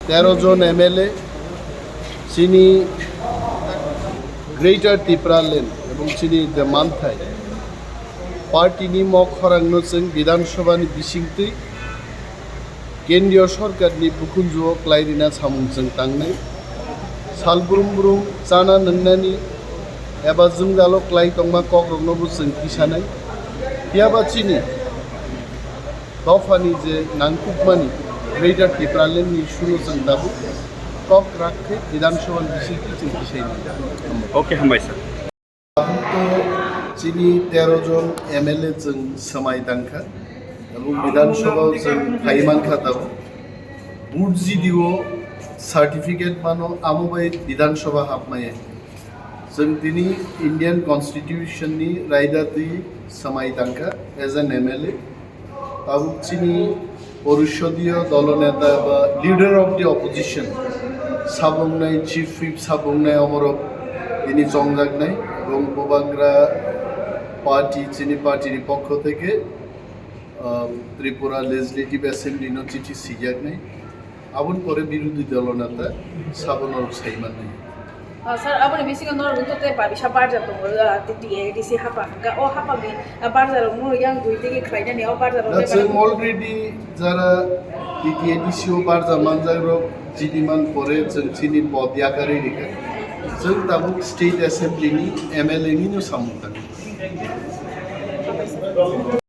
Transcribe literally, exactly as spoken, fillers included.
Tero jon M L A, chini Greater Tipraland ebong chini je manthai party ni mok khorang no chwng Bidhan Sabha ni bisingtwi Kendriya Sorkar ni bukhunju o klai rina samung chwng tangnai. Sal brum brum chana nwngnani eba jwngjalo klai tongma kok rok no bo chwng tisanai. Phiya ba chini dophani je nangkukmani Greater Tipraland ni issue no chwng tabuk kok rak khe Bidhan Sabha ni bisingtwi chwng tisai nai. Okay, hambai sir. Tabuk to chini tero jon M L A chwng swmai tangkha, tabuk Bidhan Sabha o chwng phai mankha tabuk. Vote jidi o certificate mano, amo bai Bidhan Sabha hapmaya. Chwng tini Indian Constitution ni raida twi swmai tangkha as an M L A. Tabuk chini porishodiyo dolo neta ba leader of the opposition sabungnai, chief whip sabungnai omorok tini chongjaknai, ebong bubagra party, chini party ni pokho theke, um, Tripura Legislative Assembly no chithi sijaknai. Aboni pore birodhi dolo neta sabono rok sai mannai. Ah, sir, aboni bisingo norok wngkha tei babisa barja tongo, ah, T T A D C hapang. Hwnkha o hapangni, ah, barja rok no yang gui tei khlainani o barja rok Na tei chwng barja already jara T T A D C o barja manjak rok jidi man pore chwng chini pod yakarwi rikha. Chwng tabuk State Assembly ni M L A ni no samung tang.